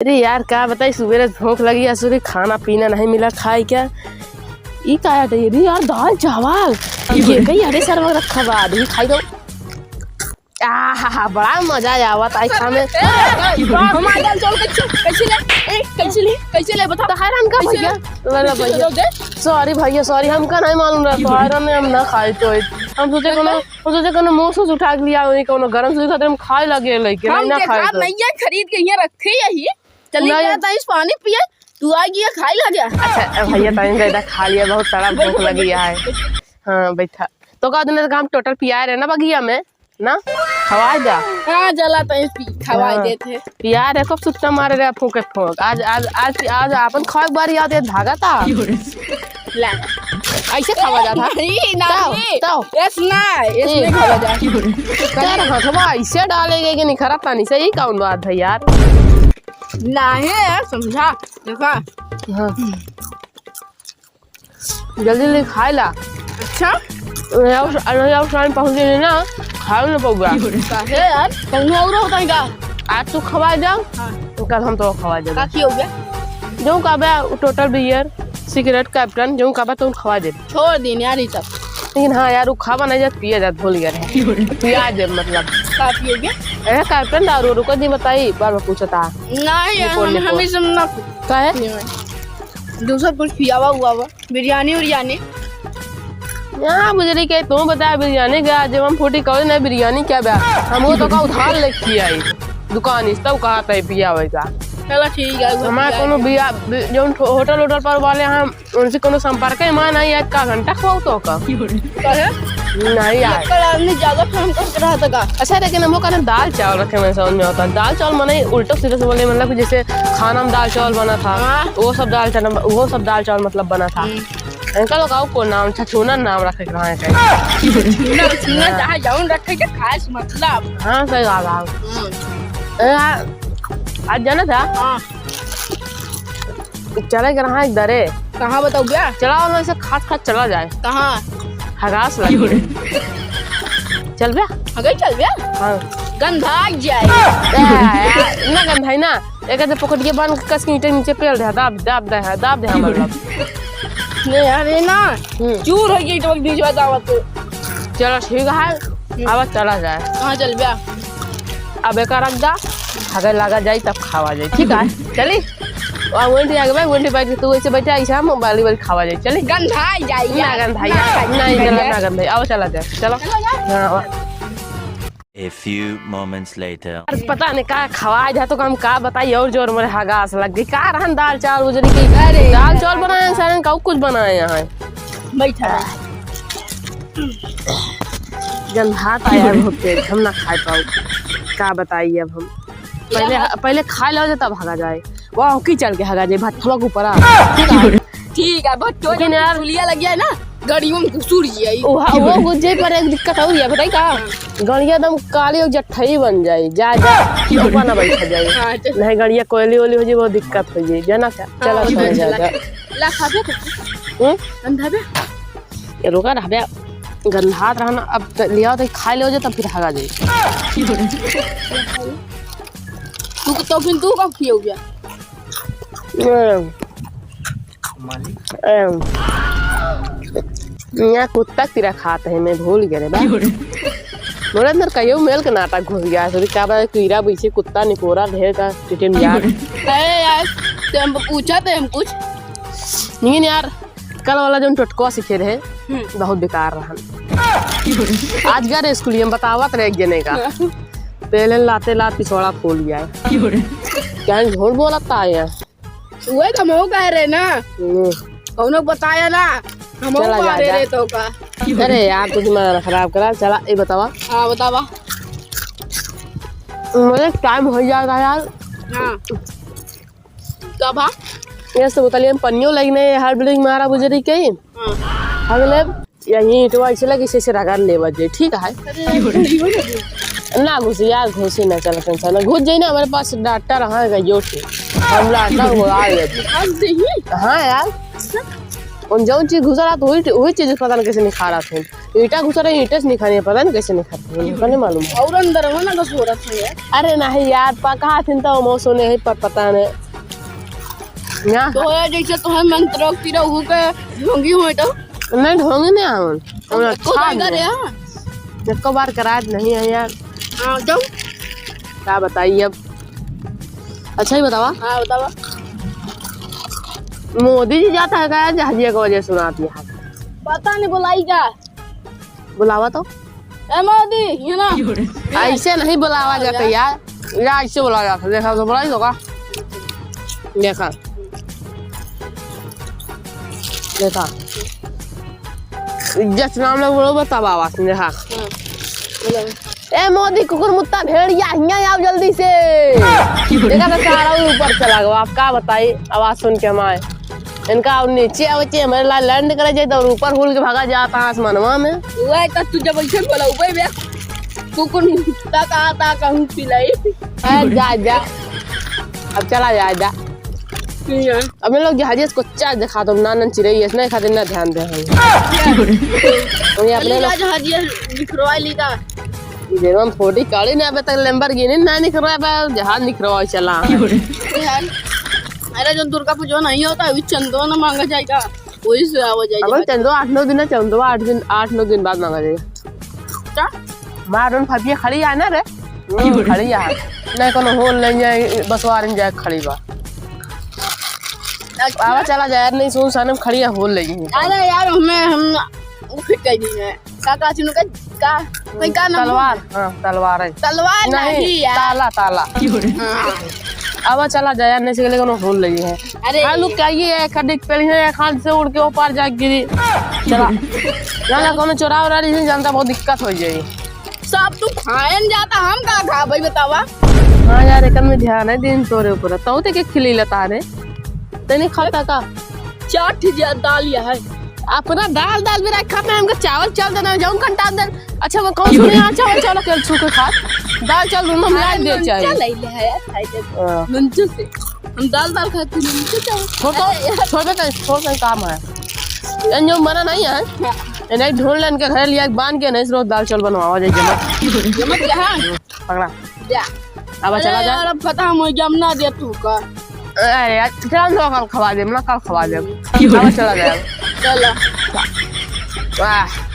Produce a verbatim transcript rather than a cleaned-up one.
अरे यार, का बताई, सुबेरे भूख लगी है, सुबह खाना पीना नहीं मिला खाए क्या। ई का है? अरे यार, दाल चावल। ये कहीं अरे सरवा रखा बा, आदमी खाई दो। आहा, बड़ा मजा आवत आई खाए में। ए, ए, हमार दाल चावल कैसे, कैसे ले? ए, कैसे ले? कैसे ले, बता। तो हैरान का कैसे भैया? ले? ला, ला, कैसे ले? भैया। दे। Sorry भैया, sorry, हमका नहीं मालूम रहा। तो हैरान ने हम ना खाए तो। हम सोचे कोनो, हम सोचे कोनो मुंह से उठा के लिया, वही कोनो गरम से खातिर हम खाए लगे लेके, हम नहीं ना खाए देखात तो। नहीं है, खरीद के यहाँ रखे यही। चली नहीं। गया था इस पानी पिए, तू आ गया, खाए लगे। अच्छा, ए भैया, तनी ज्यादा खा लिया, बहुत सारा भूख लगी है। हाँ, बैठा। तो का दिन काम total पिया रहे ना बगिया में? ना? खवाए जा। हाँ, जला तो पी, खवाए हाँ। देते हैं। यार, एको सुट्टा मारे रे, फूके फूक। आज, आज, आज, आज आपन खाए बारी याद है, भागा था। ला। ऐसे खावा जाता? नहीं, ताओ, नहीं। ताओ। ऐस ना, ऐस हम्म। नहीं खावा जाता। तेरा हथवा ऐसे डालेगे कि निखरा पानी से, ई कौन बात है यार? नहीं यार, समझा, देखा। हाँ। जल्दी जल्दी खाए ला। अच्छा? अरे यार, अरे यार, उस time पहुँच गए ना, खाए ना पउबा। काहे यार? कौनो और होता है का? आज तू खवा जाओ, हाँ। तो कल हम तो खवा जाओ। का की हो गया? जो का बा, total beer, cigarette, Captain, जो का बा, तुम खवा दे। छोड़ दीन यार, ये सब। लेकिन हाँ यार, वो खावा नहीं जात, पिया जात, भूल गया रहे। पिया जात, मतलब। का पियोगे? ए, Captain दारू, रुको जी, बताई, बार बार पूछता। नहीं यार, रिपोर्ट, हम, रिपोर्ट। हमें सब ना काहे? नहीं। दूसरा कुछ खियावा हुआ बा, बिरयानी उरयानी। यहाँ बुजरी के तू बता, बिरयानी का जब हम फूटी कहो ना, बिरयानी क्या बा? हम वो तो का उधार लेके आई दुकान इस, तब कहा था पिया वैसा। चलो ठीक है, वो हमारा पिया कोनो है। बिया, बि-, जौन ठो-, होटल वोटल पर वाले हैं, उनसे कोनो संपर्क ही मान आई, एक का घंटा खवाओ तो का? काहे? नहीं यार। कल आदमी ज्यादा काम करके रहा था का? अच्छा, लेकिन हम लोग का ना दाल चावल रखे, मैं समझ में होता। दाल चावल मने उल्टा सीधा से बोले, मतलब कि जैसे खाना में दाल चावल बना था, हाँ। वो सब दाल चावल, वो सब दाल चावल मतलब बना था। हम्म। इनका लोग आओ को नाम, छछूना नाम रखे के रहा है कहीं। छछूना, छछूना, हाँ। जहाँ जाऊँ रखे के खास मतलब। हाँ, सही बात है। हम्म। ए, आ-, आज जाना था? हाँ। चले के रहा एक दरे। कहाँ बताओ भैया? चला, हम ऐसे खात खात चला जाए। कहाँ? हगास लगे। चल बे। हगई चल बे? हाँ। गंधा जाए। ए, ए, ना गंधाई ना। एक ऐसे पकड़ के बांध के कस के ईंटे नीचे पेल दे, दाब, दाब दे, दाब दे, मतलब। नहीं यार, ये ना। हम्म। चूर हो गई तो बीच में दावत। चलो ठीक है, हम्म। अब चला जाए। कहाँ चल बे? अब एका रख दा, हगे लगा जाई तब खावा जाई, ठीक है? चली? और वंटी आगे बैठ, वंटी बैठ के तू ऐसे बैठे, ऐसे हम बाली बाली खावा जाई, चली? गंधाई जाई ना, यार। गंधाई, ना, नहीं, चला, गंधाई। ना, गंधाई, आओ, चला जाए, चलो। चलो यार। हाँ, आओ। A few moments later. यार, पता नहीं का खवाए जा, तो हम का बताई, और जोर मोरे हगास लग गई। का रहन दाल चावल उजरी की? अरे दाल यार, चावल बनाए हैं, सारन का कुछ बनाए यहाँ। बैठा। गंधात आया बहुत तेज, हम ना खाए पाऊ। का बताई अब हम? पहले, पहले खा लो जे तब हगा जाए। वाह, की चल के हगा जाए, भट्ठवा के ऊपर आ। ठीक है, बहुत जोर लेकिन यार सुलिया लग गया है ना, गड़ियों में घुसुर जाई। वो, वो गुज्जे पर एक दिक्कत और है, बताई का? गड़िया एकदम काली और जट्ठई बन जाई, जा, जा, ऊपर ना बैठा जाए। हाँ, चल। नहीं, गड़िया कोयली ओली हो जाए, वो दिक्कत हो जाए, जाना क्या? हाँ, चलो, ठीक है, चलो, जा, चला। जा। ला, खा दे। हम्म? गंधा बे? ये रोका रहबे, गंधात रहना, अब त-, लियाओ तो खा लो जे, तब फिर हगा जाए। तू तो फिर तू कब खियो गया? ए, ए, यहाँ कुत्ता कीड़ा खात है, मैं भूल गए रे बा। मोरे अंदर कहियो मेल के नाटक घुस गया है, का बा, कीड़ा बैसे कुत्ता निपोरा ढेर का टिटिम यार। अरे यार, ते हम पूछा थे हम कुछ। नहीं यार, कल वाला जौन टोटका सीखे रहे, हम्म। बहुत बेकार रहन। आज गए रहे स्कूलिया में, बतावत रहे एक जने का। हाँ। पहले लाते लात पिछवाड़ा फोड़ गया है। क्यों रे? क्या झूठ बोलता है यार? वही तो हम कह रहे ना। हम्म। कौनो बताया ना, हम चला जा, मारे जा। रहे तो का। अरे यार, तू दिमाग ना खराब करा। चला, ये बतावा। हाँ, बतावा। मुझे टाइम हो जाता है यार। हाँ। का भा? ये सब बोतलिया में पनियो लगी नहीं, हर बिल्डिंग में आ रहा बुजरी के। हाँ। अगले यही ईंटवा ऐसे लगे, इसे, इसे रगड़ लेवा जे, ठीक है? अरे, नहीं हो लगे। ना घुसी यार, घुसी ना, चलो टेंशन ना। घुस जाई ना, हमारे पास डॉक्टर है, गयो थे। हम डॉक्टर को आ गए। हम नहीं। हाँ यार। उन जौन चीज घुसा रहत, वही, वही चीज पता नहीं कैसे निखारत हैं। ईंटा घुसा रहे, ईंटे से निखारे, पता नहीं कैसे निखारत हैं, उनका नहीं मालूम है। और अंदर में ना घसोरत है यार। अरे नहीं यार, पका हथिन तो मौसम नहीं है, पर पता नहीं। यहाँ तो है जैसे तुम्हें मंत्रोक्ति रहू के ढोंगी हुए तो। नहीं, ढोंगी नहीं आवन। तो उन्हें को अच्छा कहेगा नहीं। रे, हाँ? एको बार कराज नहीं है यार। हाँ, तो? का बताई अब? अच्छा ही बतावा। हाँ, बतावा। मोदी जी जाता है का जहाजिया के वजह सुनात यहाँ? पता नहीं, बुलाई का? बुलावा तो। ए मोदी, ये ना। ऐसे नहीं बुलावा जाता यार। या ऐसे बुलावा जाता। देखा तो बुलाई तो का? देखा। देखा। इज्जत नाम ले बोलो, बतावा आवाज, देखा। हाँ, बुलावा। ए मोदी, कुकुर मुत्ता भेड़िया, हियाँ आओ जल्दी से। देखा तो सारा ऊपर चला गवा। अब का बताई, आवाज सुन के हमारे। इनका अब नीचे आवे चाहिए, हमारे ला लैंड करे जाए तो ऊपर हुल के भागा जाता है आसमानवा में। वह तो तू जब ऐसे बोला, वही बे। कुकुर मुत्ता का आता कहूँ पिलाई। ए, जा, जा। अब चला जाए, जा। ठीक है। अब ये लोग जहाजिया से कुच्चा दिखा दो, ना, ना चिरई, इसने खातिर ना ध्यान दे हम। ये अपने अली लोग राज हाजिया निखरवा ली का? जेबम फोटी काढ़ी ना, अबे तक Lamborghini ना निखरवा बा, जहाज निखरवा चला। यार, अरे जो दुर्गा पूजा नहीं होता, अभी चंदो ना मांगा जाएगा, वही से आवा जाएगा। अब चंदो आठ नौ दिन है, चंदो आठ दिन, आठ नौ दिन बाद मांगा जाएगा। क्या? मारन फबिया खड़ी है ना रे। हम्म, खड़ी है। नहीं कोनो होल नहीं है, बसवारिन जाए खड़ी बा। अच्छा। बाबा चला जाए, नहीं सुन सानम खड़ी है, होल नहीं है। अरे यार, हमें, हम वो फिट कर दी है। का, का चुनो का, का, कोई का नाम? तलवार, हाँ, तलवार है। तलवार नहीं, नहीं यार। ताला, ताला। हाँ। अब चला जाए, नहीं से लेकिन होल नहीं है। अरे। हाँ, लोग क्या ये है, खड्डे के पेड़ है, खान से उड़ के वो पार जाके गिरी। चला। ना, ना, कोनो चोरा वोरा नहीं जानता, बहुत दिक्कत हो जाए। सब तू खाएन जाता, हम का खा भाई बतावा? हाँ यार, एकन में ध्यान है दिन तोरे ऊपर। तौ ते के खिली लेता रे? तैने खाता का? चार ठे जा-, दाल या है। अपना दाल, दाल भी रखा पे हमको चावल चल देना, जाऊं कंटाल दे। अच्छा, वो कौन सुने यार, चावल, चावल के छू के खा। दाल, चावल दोनों मिला अरे, दे नून चाहिए। चल, ले है यार, खाए के। हाँ। नून चूस से। हम दाल, दाल खाते, नून चूस चावल। छोड़ दो, अरे यार। छोड़ दो, छोड़ दो, काम है। ये जो मना नहीं है, हाँ। ये नहीं ढूंढ लेन के घर लिया, बांध के नहीं, रोज दाल, चावल बनवावा जाए, जमा। जमा क्या है? पकड़ा। जा। अब अरे चला जा। यार, अब खत्म हो गया, हम ना दे तू का। अरे यार, चल ना, कल खवा दे, ना कल खवा दे। अब चला जा। चलो। वाह।